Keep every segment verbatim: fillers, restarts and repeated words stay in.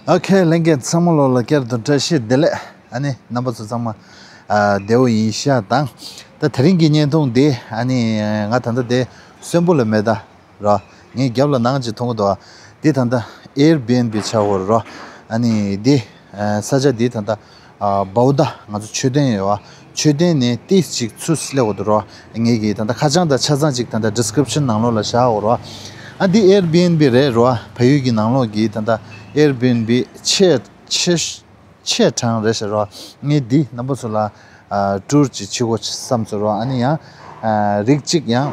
ཨོ་ཁེ། ལྷན་རྒྱས་ཚང་མ་ལོ་ལ་བསྐྱར་དུ་བཀྲ་ཤིས་བདེ་ལེགས། ཨ་ནི་རྣམ་པ་ཚོ་ཚང་མ་ཨ་བདེ་པོ་ཡིན་ཤག་དང་། ད་དེ་རིང་གི་བརྙན་ཐུང་འདི་ཨ་ནི་ང་ད་ལྟ་དེ་གསོན་པོ་ལ་མེད་ད་ར། ངའི་རྒྱབ་ལ་ནང་ཅིག་མཐོང་གི་འདུག་འདི་ད་ལྟ་Airbnb་ཆགས་ཡོད་ར། ཨ་ནི་འདི་ས་ཆ་འདི་ད་ལྟ་ཨ་བའུ་ད་ང་ཚོ་མཆོད་རྟེན་ཡོད་པ། མཆོད་རྟེན་ནས་ཏིས་ཅིག་ཚུར་སླེབས་ཡོད་ར། ངེད་ཀྱི་ད་ལྟ་ཁ་བྱང་དང་ཆ་ཚང་ཅིག་ད་ལྟ་description་ནང་ལོགས་ལ་བཞག་ཡོད་ར། ཨ་འདི་Airbnb་རེད་ར། བལ་ཡུལ་གྱི་ནང་ལོགས་ཀྱི་ད་ལྟ་Airbnb་ཆེས་ཆེས་ཆེས་གྲངས་རེད་ཟེར་རོ། ངས་འདི་རྣམ་པ་ཚོ་ལ་ཨ་ཊུར་ཅིག་བྱེད་དགོས་བསམ་སོང་རོ། ཨ་ནི་ཡང་ཨ་རིགས་གཅིག་ཡང་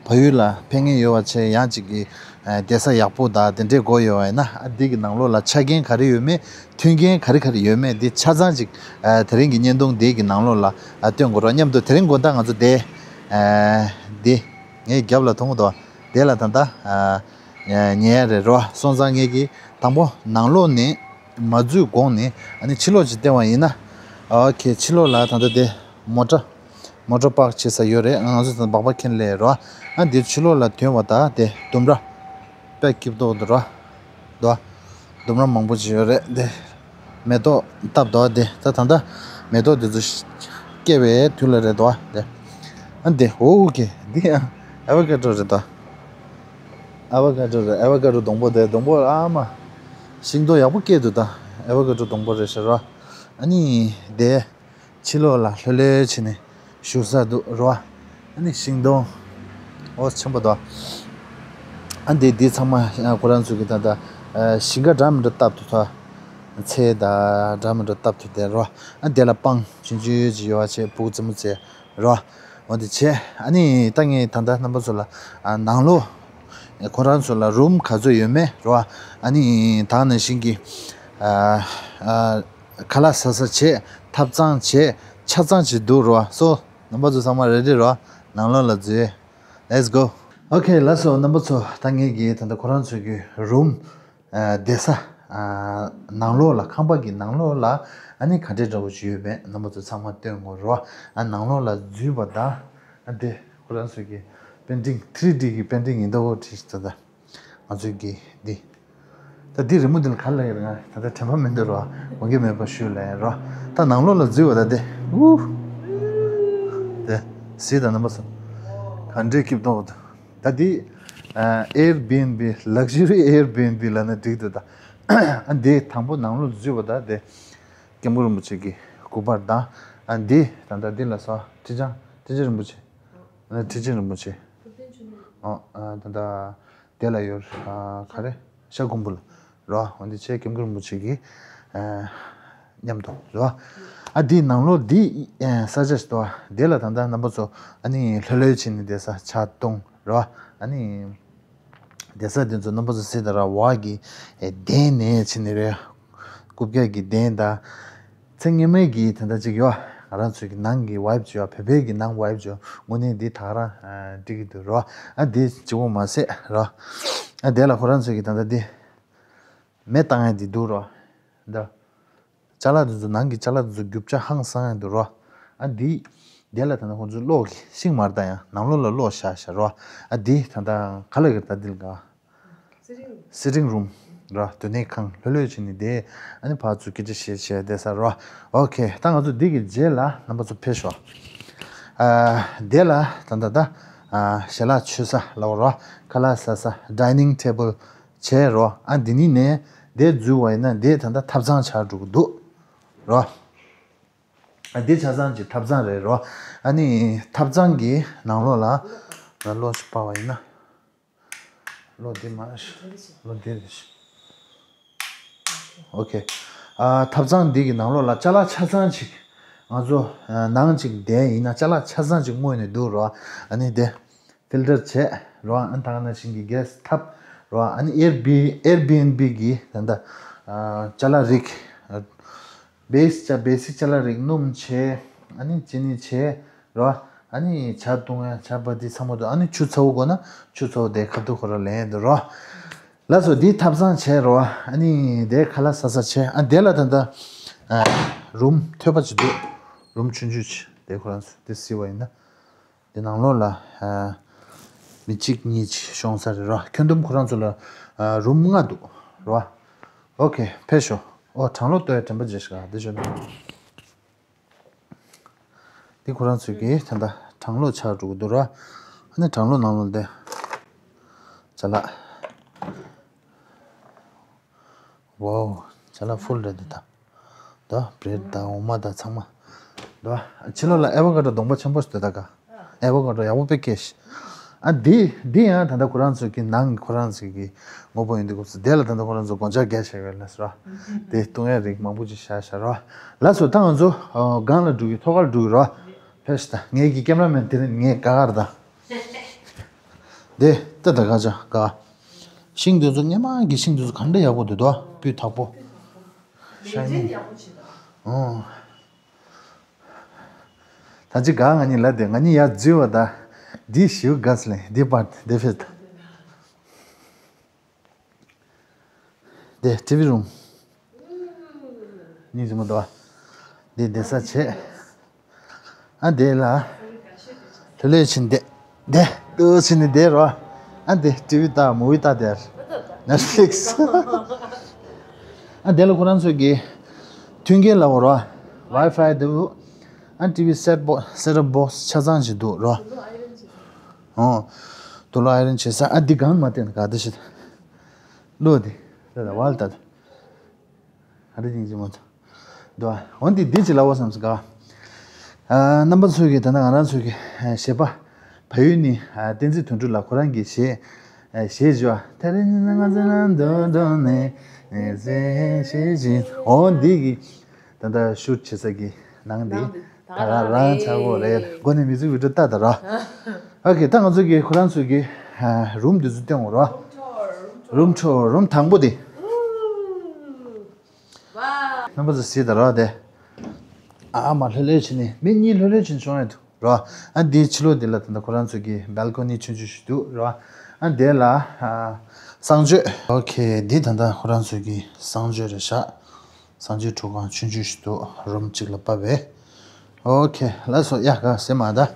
བལ་ཡུལ་ལ་ཕེབས་མཁན་ཡོད་པ་བྱས། ཡང་གཅིག་གི་ཨ་བསྡད་ས་ཡག་པོ་དང་དེ་འདྲས་དགོས་ཡོད་པ་ཡིན་ན། ཨ་འདི་གི་ནང་ལོགས་ལ་ཆ་རྐྱེན་ག་རེ་ཡོད་མེད། མཐུན་རྐྱེན་ག་རེ་ག་རེ་ཡོད་མེད། འདི་ཆ་ཚང་ཅིག་ཨ་དེ་རིང་གི་བརྙན་ཐུང་འདི་གི་ནང་ལོགས་ལ་ཨ་སྟོན་དགོས་རོ། མཉམ་དུ་དེ་རིང་དགོང་དག་ང་ཚོ་དེ་ཨ་འདི་ངའི་རྒྱབ་ལ་མཐོང་གི་འདུག་དེ་ལ་ད་ལྟ་ཨ་ཉལ་ཡ་རེད་རོ། སོང་ཙང་ངེད་ཀྱིས་དང་པོ་ནང་ལོགས་ནས་མ་འཛུལ་གོང་ནས་ཨ་ནི་ཕྱི་ལོགས་ཅིག་བལྟས་པ་ཡིན་ན། ཨོ་ཁེ། ཕྱི་ལོགས་ལ་ད་ལྟ་དེ་མོ་ཊ་མོ་ཊ་པཱརྐ་བྱེད་ས་ཡོད་རེད། ང་ཚོ་ད་སྦག་སྦག་འཁྱེར་སླེབས་རོ། ཨ་འདིར་ཕྱི་ལོགས་ལ་ཐོན་པ་ད་དེ་ལྡུམ་ར་དཔེ་སྐྱིད་པོ་འདུག་རོ། འདུག་ལྡུམ་ར་མང་པོ་ཅིག་ཡོད་རེད་དེ། མེ་ཏོག་བཏབ་འདུག་དེ། ད་ད་ལྟ་མེ་ཏོག་དེ་ཚོ་སྐྱེ་བའི་དུས་ལ་རེད་འདུག་དེ། ཨ་འདི་ཨོ་ཁེ། འདི་ཡང་ཨ་བ་ཀ་ཏྲོ་རེད་འདུག་ཨ་བ་ཀ་ཏྲོ་རེད། ཨ་བ་ཀ་ཏྲོ་སྡོང་པོ་དེ། སྡོང་པོ་ཨ་མ། ཤིང་ཏོག་ཡག་པོ་སྐྱེས་འདུག་ད་ཨ་བ་ཀ་ཏྲོ་སྡོང་པོ་རེད་ཤག་རོ། ཨ་ནི་དེ་ཕྱི་ལོགས་ལ་ལྷོད་ལྷོད་བྱས་ནས་བཞུགས་ས་འདུག་རོ། ཨ་ནི་ཤིང་སྡོང་ཨོ་ཆེན་པོ་འདུག་ཨ་འདི་འདི་ཚང་མ་ཁོ་རང་ཚོ་གི་ད་ལྟ་ཨ་ཞིང་ཁ་འདྲ་མི་འདྲ་བཏབ་འདུག་ད་ཚལ་དང་འདྲ་མི་འདྲ་བཏབ་འདུག་དེ་རོ། ཨ་དེ་ལ་སྤང་ཆུང་ཆུང་ཅིག་ཡོད་པ་བྱས། སྤུ་གུ་རྩེད་མོ་རྩེ་རོ། འོ་དེ་བྱས། ཨ་ནི་ད་ངས་ད་ལྟ་རྣམ་པ་ཚོ་ལ་ཨ་ནང་ལོགས་ཁོ་རང་ཚོ་ལ་རུམ་ག་ཚོད་ཡོད་མེད་རོ། ཨ་ནི་ད་ག་ནང་བཞིན་གྱི་ཨ་ཨ་ཁ་ལག་ཟ་ས་བྱས། ཐབ་ཚང་བྱས། ཆ་ཚང་བྱས་འདུག་རོ། སོ་རྣམ་པ་ཚོ་ཚང་མ་རེ་ཌི་རོ། ནང་ལོགས་ལ་འཛུལ། Let's go. Okay, ལགས་སོ། རྣམ་པ་ཚོ་ད་ངེད་ཀྱིས་ད་ལྟ་ཁོ་རང་ཚོ་གི་རུམ་ཨ་བསྡད་ས་ཨ་ནང་ལོགས་ལ། ཁང་པ་གི་ནང་ལོགས་ལ་ཨ་ནི་ག་འདྲས་འདྲ་བོ་ཞིག་ཡོད་པས་རྣམ་པ་ཚོ་ཚང་མ་སྟོན་དགོས་རོ། ཨ་ནང་ལོགས་ལ་འཛུལ་བ་དང་ཨ་དེ་ཁོ་རང་ཚོ་གི་པེན་ཊིང་ཐི་རི་ཌི་གི་པེན་ཊིང་ཡིན་ད་འོ་བྲིས་ད་ད། ང་ཚོའི་གི་འདི། ད་འདི་རི་མོ་འདི་ལ་ག་ལ་ཡོད་རེད། ང་ད་ལྟ་དྲན་པ་མི་འདུག་རོ། དགོངས་འགལ་མེད་པ་ཞུ་ལེ་རོ། ད་ནང་ལོགས་ལ་འཛུལ་བ་ད་དེ། ཨུ། དེ། གཟིགས་དང་རྣམ་པ་ཚོ། ག་འདྲའི་སྐྱིད་པོ་འདུག་ད་འདི་ཨེར་བི་ཨེན་བི། ལག་ཇུ་རི་ཨེར་བི་ཨེན་བི་ལབ་ན་འགྲིག་འདུག་ད་ཨ་འདི་དང་པོ་ནང་ལོགས་འཛུལ་བ་ད་དེ། སྐྱབས་མགོན་རིན་པོ་ཆེ་གི་སྐུ་པར་དང་། ཨ་འདི་ད་ལྟ་འདི་ལ་སོགས་ཁྲི་བྱང་ཁྲི་བྱང་རིན་པོ་ཆེ། ཁྲི་བྱང་རིན་པོ་ཆེ། ཨ་ད་ལྟ། དེ་ལ་ཡོད་ཨ་ག་རེ། ཤ་ཀུམ་བུ་ལ་རོ། འོ་འདི་བྱས་སྐྱབས་མགོན་རིན་པོ་ཆེ་གི་ཨ་མཉམ་དུ་རོ། ཨ་འདི་ནང་ལོགས་འདི་ཨ་ས་ཆ་ཞིག་འདུག་དེ་ལ་ད་ལྟ་རྣམ་པ་ཚོ་ཨ་ནི་ལྷོད་ལྷོད་བྱས་ནས་བསྡད་ས་ཆ་སྟོང་རོ། ཨ་ནི་བསྡད་ས་དེ་ཚོ་རྣམ་པ་ཚོ་གཟིགས་དང་ར། འོག་གི་ཨ་གདན་ནས་བྱས་ནས་རེད། རྐུབ་བཀྱག་གི་གདན་དང་། ཚེ་སྔོན་མའི་གི་དེ་འདྲ་ཅིག་ཡོད། ང་རང་ཚོའི་གི་ནང་གི་ཝའིབ་ཅིག་ཡོད། བོད་པའི་གི་ནང་ཝའིབ་ཅིག་ཡོད། དངོས་གནས་འདི་ད་ག་རང་ཨ་འགྲིག་གི་འདུག་རོ། ཨ་འདི་གཅིག་པོ་མ་ཟད་རོ། ཨ་དེ་ལ་ཁོ་རང་ཚོའི་གི་ད་ལྟ་འདི་མེ་བཏང་ཡ་འདི་འདུག་རོ། འདི་ཅ་ལག་འདི་ཚོ་ནང་གི་ཅ་ལག་འདི་ཚོ་རྒྱུ་ཆ་ཧང་སང་ཡ་འདུག་རོ། ཨ་འདི་དེ་ལ་ད་ལྟ་ཁོ་ཚོ་གློག་གི་ཤིང་མར་བཏང་ཡ། ནང་ལོགས་ལ་གློག་བཞག་བཞག་རོ། ཨ་འདི་ད་ལྟ་ག་ལ་གི་ད་འདི་ལ་ག་སི་ཊིང་རུམ་ར། སྡོད་གནས་ཁང་ལྷོད་ལྷོད་བྱས་ནས་བསྡད། ཨ་ནི་ཕར་ཚུར་སྐད་ཆ་བཤད་བཤད་བསྡད་ས་ར། ཨོ་ཁེ། ད་ང་ཚོ་འདི་གི་རྗེས་ལ་རྣམ་པ་ཚོ་ཕེབས་ཤོག་ཨ་དེ་ལ་ད་ད་ད་ཨ་ཞལ་ལག་མཆོད་ས་ལབ་ར། ཁ་ལག་ཟ་ས་ཌའི་ནིང་ཊེ་བལ་བྱས་ར། ཨ་འདི་ནི་ནས་དེ་འཛུལ་བ་ཡིན་ན་དེ་ད་ད་ཐབ་ཚང་ཆགས་འགྲོ་གི་འདུག་ར། ཨ་འདི་ཆ་ཚང་གི་ཐབ་ཚང་རེད་ར། ཨ་ནི་ཐབ་ཚང་གི་ནང་ལོགས་ལ་ང་གློག་ཅིག་སྤར་བ་ཡིན་ན། ལོ་འདི་མ་རེད། ལོ་འདི་རེད། ཨོ་ཁེ། ཨ་ཐབ་ཚང་འདི་གི་ནང་ལོགས་ལ་ཅ་ལག་ཆ་ཚང་ཅིག་ང་ཚོ་ཨ་ནང་ཅིག་བསྡད་ཡིན་ན་ཅ་ལག་ཆ་ཚང་ཅིག་སྔོན་ནས་འདུག་རོ། ཨ་ནི་དེ་ཕིལ་ཊར་བྱས་རོ། ཨ་ནི་ད་ག་ནང་བཞིན་གྱི་གྷེ་སི་ཐབ་རོ། ཨ་ནི་ཨེར་བི་ཨེར་བི་ཨེན་བི་གི་ད་ལྟ་ཨ་ཅ་ལག་རིགས། བེ་སི་ཅ་བེ་སིག་ཅ་ལག་རིགས། སྣུམ་བྱས། ཨ་ནི་ཅི་ནི་བྱས་རོ། ཨ་ནི་ཇ་བཏུང་ཡ་ཇ་པ་ཏི་ཚང་མ་འདུག་ཨ་ནི་ཆུ་ཚ་པོ་དགོས་ན་ཆུ་ཚ་པོ་དེ་ཁ་ཐུག་ཁོ་རང་ལེན་ཡ་འདུག་རོ། ལགས་སོ། འདི་ཐབ་ཚང་བྱས་རོ། ཨ་ནི་དེ་ཁ་ལག་ཟ་ས་བྱས། ཨ་དེ་ལ་ད་ལྟ་ཨ་རུམ་ཐོད་པ་ཅིག་འདུག་རུམ་ཆུང་ཆུང་ཅིག་དེ་ཁོ་རང་ཚོ་དེ་གཟིགས་པ་ཡིན་ན། དེ་ནང་ལོགས་ལ་ཨ་མི་གཅིག་གཉིས་ཅིག་ཤོང་ས་རེད་རོ། ཁྱོན་བསྡོམས་ཁོ་རང་ཚོ་ལ་ཨ་རུམ་ལྔ་འདུག་རོ། ཨོ་ཁེ། ཕེབས་ཤོག་ཨོ། གྲང་གློག་གཏོང་ཡ་དྲན་པ་བརྗེད་ཤག་འདི་ཞོན། འདི་ཁོ་རང་ཚོས་ཀྱིས་ད་ལྟ་གྲང་གློག་ཆགས་འགྲོ་གི་འདུག་ར། ཨ་ནི་གྲང་གློག་ནང་ལོགས་དེ། ཅ་ལག་ཝའོ། ཅ་ལག་ཧྥུལ་རེད་འདི་ད། ད་བྷི་རེཌ་དང་འོ་མ་དང་ཚང་མ། ད་ཕྱི་ལོགས་ལ་ཨེ་ཝ་ཀ་ཌོ་སྡོང་པོ་ཆེན་པོ་ཞིག་འདུག་ད་ག་ཨེ་ཝ་ཀ་ཌོ་ཡག་པོ་དཔེ་སྐྱེས་ཤག་ཨ་འདི་འདི་ཡང་ད་ལྟ་ཁོ་རང་ཚོས་ཀྱི་ནང་གི་ཁོ་རང་ཚོས་ཀྱི་དངོས་པོ་ཡིན་འདུག་གོ་དེ་ལ་ད་ལྟ་ཁོ་རང་ཚོ་སྒོ་ལྕགས་བརྒྱབ་བཞག་ཡོད་ལ་ཟེར་བ། དེ་བཏུང་ཡ་རིགས་མང་པོ་ཅིག་བཞག་བཞག་ར། ལགས་སོ། ད་ང་ཚོ་ཨ་སྒང་ལ་འགྲོ་གི། ཐོག་ཁར་འགྲོ་གི་ར། ཕེབས་ཤིག་ད་ངེད་ཀྱི་ཀེམ་ར་མེན་དེ་རིང་ངས་དགའ་ག་ར་ད། དེ་ལྟ་ད་ག་ཅག་ག་ཤིང་དེ་ཚོ་སྔོན་མ་གི་ཤིང་དེ་ཚོ་ག་འདྲ་ཡག་པོ་འདུག་ད། སྤུས་དག་པོ། ཤ་ཡིན། ཨོ། ད་ཅི་ག་ང་གཉིས་ལ་དེ་ང་གཉིས་ཡར་འཛུལ་བ་ད། འདི་ཞིའུ་ག་སི་ལེ་འདི་པར་འདི་ཕེབས་ད། དེ་ཊི་ཝི་རུམ། གཉིས་ཟིན་མ་འདུག་བ། དེ་བསྡད་ས་བྱས། ཨ་དེ་ལ། ལྷོད་ལྷོད་བྱས་བསྡད། བསྡད། ལྟོས་བྱས་ནས་བསྡད་རོ། ཨ་དེ་ཊི་ཝི་ལྟ། མུ་ཝི་ལྟ་དེར། ནེཊ་ཕི་ལིག་སི། ཨ་དེ་ལ་ཁོ་རང་ཚོས་ཀྱི། མཐུན་རྐྱེན་ལ་འོ་རོ། ཝའི་ཕའི་འདུག་ཨ་ཊི་ཝི་སེཊ་བོག་སི། སེཊ་ཨོབ་བོག་སི་ཆ་ཚང་ཞིག་འདུག་རོ། ཨོ། དུག་ལོག་ཨའི་རན་བྱེད་ས། ཨ་འདི་གང་མ་བསྟན་ག་འདི་ཞིག་ལོ་འདི། ད་ད་ཝལ་ད་ད། ཨ་འདི་ཡིན་གྱི་མ་ཐུབ། འདུག་ཨ། འོན་ཏེ་འདི་ཅི་ལ་བ་བསམ་སི་ག་ཨ་རྣམ་པ་ཚོས་ཀྱི་ད་ནང་ང་རང་ཚོས་ཀྱི་གཞས་པ། བལ་ཡུལ་ནི་ཨ་བསྟན་འཛིན་དོན་གྲུབ་ལགས་ཁོ་རང་གི་གཞས། གཞས་བཞི་བ། ད་རེས་ནི་ང་ཚོ་ནང་དུ་འགྲོ་ནས་ནས་ཟེར་གཞས་བཞི། འོ་འདི་གི་ད་ལྟ་ཤུཊ་བྱེད་ས་གི་ནང་འདི་ད་ག་རང་ཆགས་གོ་རེད། སྒོ་ནས་མི་ཚུགས་བི་ཌིའོ་ལྟ་ད་ར། ཨོ་ཁེ། ད་ང་ཚོ་གི་ཁོ་རང་ཚོ་གི་རུམ་འདི་ཚོ་སྟོན་གོ་ར། རུམ་ཊོར། རུམ་དང་པོ་དེ། རྣམ་པ་ཚོ་གཟིགས་ད་ར་དེ། ཨ་མ་ལྷོད་ལྷོད་བྱས་ནས་མི་གཉིས་ལྷོད་ལྷོད་བྱས་ནས་ཤོང་ཡ་འདུག་ར། ཨ་འདིའི་ཕྱི་ལོགས་འདི་ལ་ད་ལྟ་ཁོ་རང་ཚོ་གི་བལ་ཀོ་ནི་ཆུང་ཆུང་ཞིག་འདུག་ར། ཨ་འདི་ལ་ཨ་གསང་སྤྱོད། ཨོ་ཁེ། འདི་ད་ལྟ་ཁོ་རང་ཚོ་གི་གསང་སྤྱོད་རེད་ཤག་གསང་སྤྱོད་ཁྲུས་ཁང་ཆུང་ཆུང་ཞིག་འདུག་རུམ་གཅིག་ལ་ཕབ་པའི། ཨོ་ཁེ། ལགས་སོ། ཡ་ག་ཟེར་མ་ད།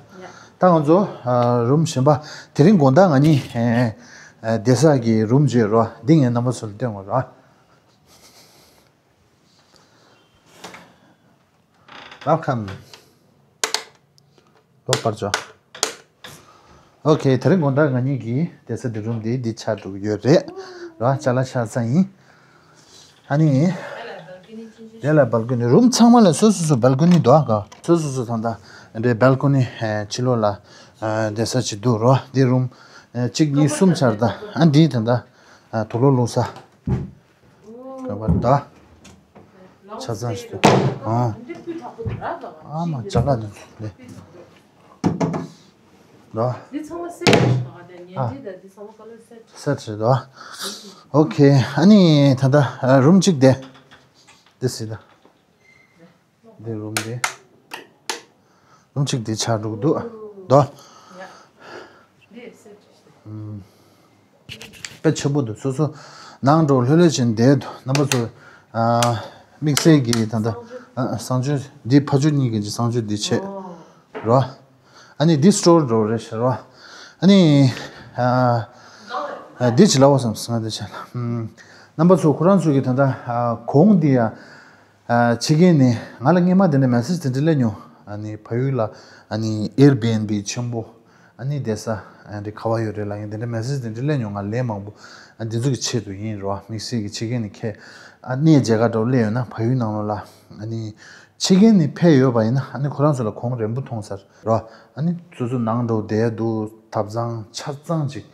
ད་ང་ཚོ་ཨ་རུམ་གཞན་པ། དེ་རིང་དགོང་དག་ང་གཉིས་ཨ་ཨ་བསྡད་ས་གི་རུམ་བརྗོད་རོ། འདི་ངས་རྣམ་པ་ཚོ་ལ་སྟོན་དགོས་རོ། Welcome. ལོག་པར་འཇོག་ཨོ་ཁེ། དེ་རིང་དགོང་དག་ང་གཉིས་ཀྱི་བསྡད་ས་འདི་རུམ་འདི་འདི་ཆགས་འགྲོ་གི་ཡོད་རེད་ར། ཅ་ལག་ཆགས་ས་ཡིན། ཨ་ནི། དེ་ལ་སྦལ་ཀོ་ནི། རུམ་ཚང་མ་ལ་སོ་སོ་སོ་སྦལ་ཀོ་ནི་འདུག་ཨ་ག་སོ་སོ་སོ་ད་ལྟ་འདྲའི་སྦལ་ཀོ་ནི་ཕྱི་ལོགས་ལ་བསྡད་ས་ཅིག་འདུག་རོ། འདི་རུམ་གཅིག་གཉིས་གསུམ་ཆར་ད། ཨ་འདི་ད་ལྟ་དུག་ལོག་བླུགས་ས། ག་པར་ད། ཆ་ཚང་ཞིག་འདུག་ཨ་ཨ་མ་ཅ་ལག་འདི་ཚོ་ལས། ད། འདི་ཚང་མ་སེ་ཊི་རེད་ད། ཉལ་ཁྲི་དང་འདི་ཚང་མ་ཀ་ལོར་སེ་ཊི་རེད། སེ་ཊི་རེད་ད། ཨོ་ཁེ། ཨ་ནི་ད་ལྟ་རུམ་གཅིག་དེ། འདི་སི་ད། འདི་རུམ་དེ། རུམ་གཅིག་དེ་ཆགས་འགྲོ་གི་འདུག་ད། ཡ། འདི་སེ་ཊི་རེད། ཨུམ། དཔེ་ཆེན་པོ་འདུག་སོ་སོ་ནང་འགྲོ་ལྷོད་ལྷོད་བྱས་བསྡད་འདུག་རྣམ་པ་ཚོ། ཨ། དམིགས་བསལ་གྱི་ད་ལྟ་ཨ་གསང་སྤྱོད་འདི་ཕ་ཇོ་གཉིས་ཀྱི་གསང་སྤྱོད་འདི་བྱས་རོ། ཨ་ནི་འདི་སི་ཊོར་འགྲོ་རེད་ཤག་རོ། ཨ་ནི་ཨ་ཨ་འདི་ཅི་ལ་བ་བསམ་སོང་ང་འདི་བྱས་ལ། ཨུམ། རྣམ་པ་ཚོ་ཁོ་རང་ཚོ་གི་ད་ལྟ་ཨ་གོང་འདི་ཡ། ཨ་ཕྱི་རྒྱལ་ནས་ང་ལ་སྔས་མ་དེ་འདྲ་མེ་སེ་ཇི་དེ་འདྲ་སླེབས་མྱོང་། ཨ་ནི་ཕ་ཡུལ་ལ་ཨ་ནི་ཨེར་བི་ཨེན་བི་ཆེན་པོ། ཨ་ནི་བསྡད་ས་ཨ་འདི་ག་བ་ཡོད་རེད་ལབ་མཁན་དེ་འདྲ་མེ་སེ་ཇི་དེ་འདྲ་སླེབས་མྱོང་། ང་ལན་མང་པོ་ཨ་འདི་ཚོ་གི་ཆེད་དུ་ཡིན་རོ། དམིགས་བསལ་གྱི་ཕྱི་རྒྱལ་ནས་ཁྱེད་ཨ་གནས་མཇལ་ཁ་འདྲ་བོ་སླེབས་ཡོད་ན་ཕ་ཡུལ་ནང་ལོགས་ལ། ཨ་ནི་ཕྱི་རྒྱལ་ནས་ཕེབས་ཡོད་པ་ཡིན་ན་ཨ་ནི་ཁོ་རང་ཚོ་ལ་གོང་རན་པོ་མཐོང་ས་རོ། ཨ་ནི་སོ་སོ་ནང་འགྲོ་བསྡད་འདུག་ཐབ་ཚང་ཆ་ཚང་ཅིག་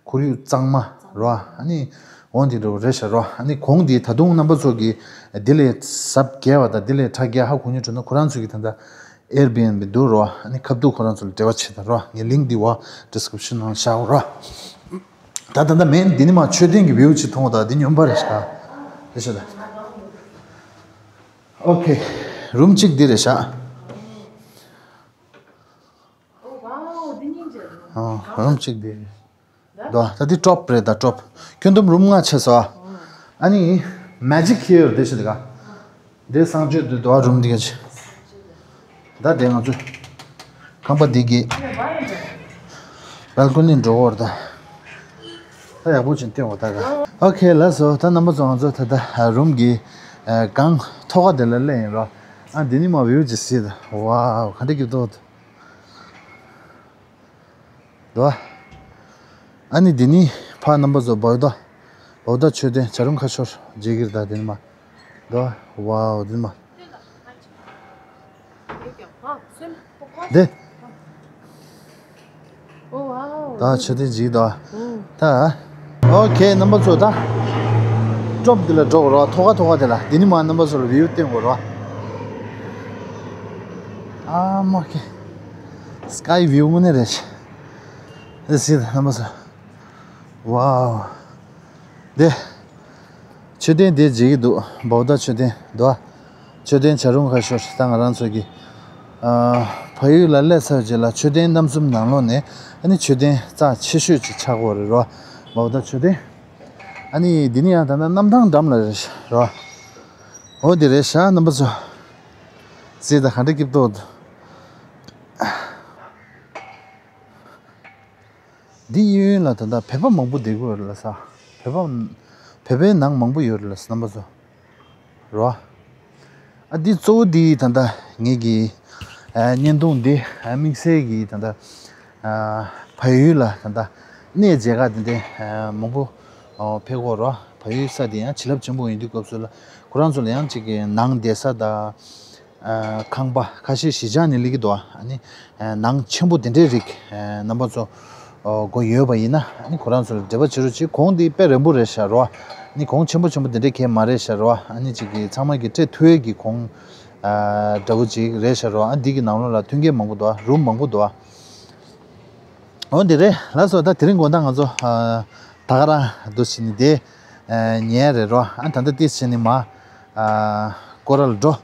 ཁོར་ཡུག་གཙང་མ་རོ། ཨ་ནི་འོ་འདི་འདྲ་བོ་རེད་ཤག་རོ། ཨ་ནི་གོང་འདི་ད་དུང་རྣམ་པ་ཚོ་གི་འདི་ལས་ཟབ་རྒྱས་པ་དང་འདི་ལས་ཁྲ་རྒྱས་ཧ་གོ་མཁན་བྱུང་ན་ཁོ་རང་ཚོ་གི་ད་ལྟ་ཨེར་བི་ཨེན་བི་འདུག་རོ། ཨ་ནི་ཁ་ཐུག་ཁོ་རང་ཚོ་ལ་འབྲེལ་བ་བྱེད་དང་རོ། ངས་ལིང་ཀི་འདི་བ་ཌི་སི་ཀི་རིབ་ཤན་ནང་བཞག་རོ། ད་ད་ལྟ་མེན་འདི་ནི་མ་མཆོད་རྟེན་གྱི་བིའུ་ཅིག་མཐོང་དང་འདི་སྨྱོན་པ་རེད་ཤག་རེད་ཤག་ད། ཨོ་ཁེ། རུམ་གཅིག་འདི་རེད་ཤག་ཨོ་རུམ་གཅིག་འདི་རེད། ད་ད་འདི་ཊོབ་རེད་ད་ཊོབ། ཁྱོན་བསྡོམས་རུམ་ལྔ་ཆགས་སོང་། ཨ་ནི་མེ་ཇིག་ཧི་ཡར་འདི་ཞིག་འདུག་ག་འདི་གསང་སྤྱོད་འདི་འདུག་ག་རུམ་འདི་ག་ཅིག་ད་དེ་ང་ཚོ་ཁང་པ་འདི་གི་བལ་ཀོ་ནི་འགྲོ་བར་ད། ད་ཡག་པོ་ཅིག་སྟོན་འོ་ད་ག་ཨོ་ཁེ་ལགས་སོ། ད་རྣམ་པ་ཚོ་ང་ཚོ་ད་ལྟ་རུམ་གྱི་སྒང་ཐོག་ཁ་དེ་ལ་སླེབས་ཡིན་རོ། ཨ་འདི་ནི་མ་བིའུ་ཅིག་གཟིགས་ད། ཝའོ་ག་འདྲ་སྐྱིད་པོ་འདུག་དོ། ཨ་ནི་འདི་ནི་ཕ་རྣམ་པ་ཚོ་བའུ་ད་བའུ་ད་མཆོད་རྟེན་བྱ་རུང་ཁ་ཤོར་རྗེས་ཀྱི་ད་འདི་ནི་མ་དོ། ཝའོ་འདི་ནི་མ་དེ། ད་མཆོད་རྟེན་ཅིག་དོ། ད། ཨོ་ཁེ་རྣམ་པ་ཚོ་ད་ཀྲོབ་འདི་ལ་འགྲོ་དགོས་རོ། ཐོག་ཁ་ཐོག་ཁ་དེ་ལ་འདི་ནི་མ་རྣམ་པ་ཚོ་ལ་བིའུ་སྟོན་དགོས་རོ། ཨ་མ་ཁེ། སི་ཀའི་བིའུ་དངོས་གནས་རེད། ཨེ་སི་རྣམ་པ་ཚོ། ཝའོ། དེ། མཆོད་རྟེན་དེ་མཇལ་གྱི་འདུག་བའུ་ད་མཆོད་རྟེན་འདུག་མཆོད་རྟེན་བྱ་རུང་ཁ་ཤོར་ད་ང་རང་ཚོ་གི་ཨ། བལ་ཡུལ་ལ་སླེབས་ཚར་རྗེས་ལ་མཆོད་རྟེན་རྣམ་གསུམ་ནང་ལོགས་ནས་ཨ་ནི་མཆོད་རྟེན་རྩ་ཆེ་ཤོས་ཅིག་ཆགས་ཀྱི་ཡོད་རེད་རོ། བའུ་ད་མཆོད་རྟེན། ཨ་ནི་འདི་ནི་ཡང་ད་ལྟ་གནམ་ཐང་འགྲམ་ལ་རེད་རོ། འོ་འདི་རེད་ཤག་རྣམ་པ་ཚོ། གཟིགས་ད་ག་འདྲ་སྐྱིད་པོ་འདུག་འདི་གཡས་གཡོན་ལ་ད་ལྟ་བོད་པ་མང་པོ་བསྡད་ཀྱི་ཡོད་རེད་ལ་ས། བོད་པ། བོད་པའི་ནང་མང་པོ་ཡོད་རེད་ལ་ས་རྣམ་པ་ཚོ། རོ། ཨ་འདི་གཙོ་བོ་འདི་ད་ལྟ་ངེད་ཀྱི་ཨ་བརྙན་ཐུང་འདི་ཨ་དམིགས་བསལ་གྱི་ད་ལྟ་ཨ་བལ་ཡུལ་ལ་ད་ལྟ་གནས་མཇལ་ཁ་དེ་འདྲའི་ཨ་མང་པོ་ཨ་ཕེབས་ཀྱི་ཡོད་རོ། བལ་ཡུལ་ས་དེ་ཡང་བྱིན་རླབས་ཆེན་པོ་ཡིན་དུས་སྐབས་སུ་ལ་ཁོ་རང་ཚོ་ལ་ཡང་ཅིག་གི་ནང་བསྡད་ས་དང་། ཨ་ཁང་པ་ཁ་ཤས་གཞིས་ཆགས་ནས་སླེབས་ཀྱི་འདུག་ཨ་ནི་ཨ་ནང་ཆེན་པོ་དེ་འདྲའི་རིགས་ཨ་རྣམ་པ་ཚོ་ཨོ་དགོས་ཡོད་པ་ཡིན་ན་ཨ་ནི་ཁོ་རང་ཚོ་ལ་འབྲེལ་བ་བྱེད་རོགས་གྱིས། གོང་དེ་དཔེ་རན་པོ་རེད་ཤག་རོ། ཨ་ནི་གོང་ཆེན་པོ་ཆེན་པོ་དེ་འདྲའི་གས་མ་རེད་ཤག་རོ། ཨ་ནི་ཅིག་གི་ཚང་མ་གི་སྤྲད་ཐུབ་ཡས་ཀྱི་གོང་ཨ་འདྲ་བོ་ཅིག་རེད་ཤག་རོ། ཨ་འདི་གི་ནང་ལོགས་ལ་མཐུན་རྐྱེན་མང་པོ་འདུག་རུམ་མང་པོ་འདུག་ཨོ་འདི་རེད་ལགས་སོ། ད་དེ་རིང་དགོང་དག་ང་ཚོ་ཨ་ད་ག་རང་འདུག་བྱས་ནས་དེ་ཨ་ཉལ་རེད་རོ། ཨ་ད་ལྟ་ཏིས་བྱས་ནས་མ་ཨ་སྐོར་ར་ལ་འགྲོ།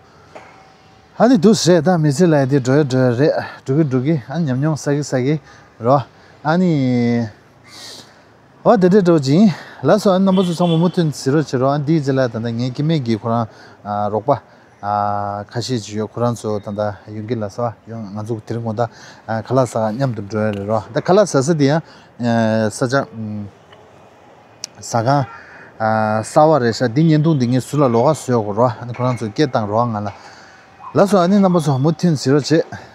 ཨ་ནི་འདུག་རེད། ད་མི་ཚེ་ལ་ཡ་དེ་འགྲོ་ཡ་འགྲོ་ཡ་རེད། འགྲོ་གི་འགྲོ་གི་ཨ་ནི་ཉམས་མྱོང་བསགས་གི་བསགས་གི་རོ། ཨ་ནི། འོ་དེ་འདྲས་འགྲོ་ཅིང་། ལགས་སོ། ཨ་ནི་རྣམ་པ་ཚོ་ཚང་མ་མུ་མཐུད་གཟིགས་རོགས་བྱེད་རོགས། ཨ་འདིའི་རྗེས་ལ་ད་ལྟ་ངའི་སྐྱེ་དམན་གྱི་ཁོ་རང་ཨ་རོགས་པ་ཨ་ཁ་ཤས་ཅིག་ཡོད། ཁོ་རང་ཚོ་ད་ལྟ་ཡོང་གི་ལ་སོ། ཡོང་ང་ཚོ་དེ་རིང་དགོང་དག་ཨ་ཁ་ལག་ཟ་ག་མཉམ་དུ་འགྲོ་ཡ་རེད་རོ། ད་ཁ་ལག་ཟ་ས་དེ་ཡང་ཨ་ས་ཆ་ཨམ། ཟ་ཁང་ཨ་གསར་པ་རེད་ཤག་འདི་བརྙན་ཐུང་འདི་ངས་ཟུར་ལ་ལོགས་ཀ་བཟོས་ཡོད་རོ། ཨ་ནི་ཁོ་རང་ཚོ་སྐད་བཏང་རོགས་ང་ལ། ལགས་སོ། ཨ་ནི་རྣམ་པ་ཚོ་མུ་མཐུད་གཟིགས་རོགས་བྱེད།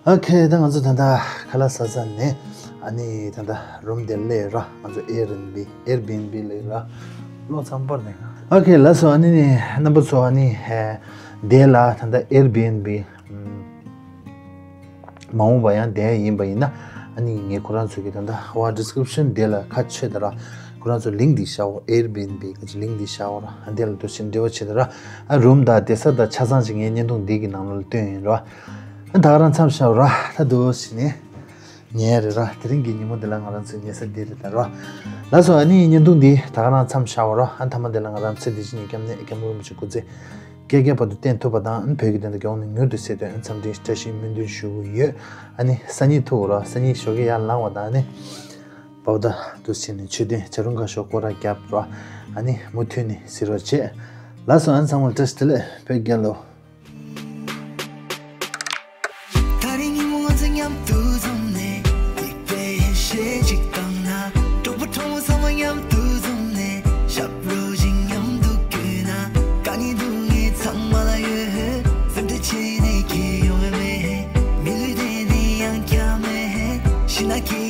ཨོ་ཁེ། ད་ང་ཚོ་ད་ལྟ་ཁ་ལག་ཟ་ས་ནས་ཨ་ནི་ད་ལྟ་རུམ་དེ་སླེབས་ར། ང་ཚོ་ཨེར་བི་ཨེན་བི་ཨེར་བི་ཨེན་བི་སླེབས་ར། བློ་ཚང་པར་ནས། ཨོ་ཁེ་ལགས་སོ། ཨ་ནི་ནི་རྣམ་པ་ཚོ་ཨ་ནི་ཨེ་དེ་ལ་ད་ལྟ་ཨེར་བི་ཨེན་བི་ཨམ། མ་འོངས་པ་ཡང་དེ་ཡིན་པ་ཡིན་ན་ཨ་ནི་ངས་ཁོ་རང་ཚོ་གི་ད་ལྟ་ཨ་ཌི་སི་ཀི་རིབ་ཤན་དེ་ལ་ཁ་ཕྱེ་ད་ར། ཁོ་རང་ཚོ་ལིང་ཀི་འདི་བཞག་འོ། ཨེར་བི་ཨེན་བི་གི་ལིང་ཀི་འདི་བཞག་འོ་ར། ཨ་དེ་ལ་འགྲོ་བཞིན་འབྲེལ་བ་བྱེད་ད་ར། ཨ་རུམ་དང་བསྡད་ས་དང་ཆ་ཚང་ཅིག་ངས་བརྙན་ཐུང་འདི་གི་ནང་ལ་སྟོན་ཡིན་ར། ཨ་ད་ག་རང་མཚམས་བཞག་ར། ད་འདུག་བྱས་ནས་ཉལ་རེད་ར། དེ་རིང་གི་ཉིན་མོ་འདི་ལ་ང་རང་ཚོའི་ཉལ་ས་འདི་རེད་ད་ར། ལགས་སོ། ཨ་ནི་བརྙན་ཐུང་འདི་ད་ག་རང་མཚམས་བཞག་ར། ཨ་མཐའ་མ་འདི་ལ་ང་རང་ཚེ་འདི་ཕྱི་གཉིས་སྐྱབས་གནས་སྐྱབས་མགོན་རིན་པོ་ཆེ་སྐུ་ཚེ་བསྐལ་བརྒྱའི་བར་དུ་བརྟན་ཐུབ་པ་དང་། བོད་ཀྱི་བདེན་མཐའ་རྒྱལ་བ་ནས་མྱུར་དུ་གསལ་དོན་འཚམས་འདྲིའི་བཀྲ་ཤིས་སྨོན་འདུན་ཞུ་གི་ཡོད། ཨ་ནི་སང་ཉིན་ཐུག་རོགས། སང་ཉིན་ཞོགས་ཀས་ཡར་ལངས་པ་དང་ཨ་ནི་བའུ་ད་འདུག་བྱས་ནས་མཆོད་རྟེན་བྱ་རུང་ཁ་ཤོར་སྐོར་ར་རྒྱབ་རོགས། ཨ་ནི་མུ་མཐུད་ནས་གཟིགས་རོགས་བྱེད། ལགས་སོ། ཨ་ནི་ཚང་མ་ལ་བཀྲ་ཤིས་བདེ་ལེགས། བོད་རྒྱལ་ལོ། ད་རེས་ཉིན་མོ་ང་ཚོ་མཉམ་དུ་འཛོམས་ནས་ཡིད་དཔེ་ཡིད་ཤེས་ཅིག་བཏང་ན། གྲོགས་པོ་གྲོགས་མོ་ ཁྱེད་ཀྱི་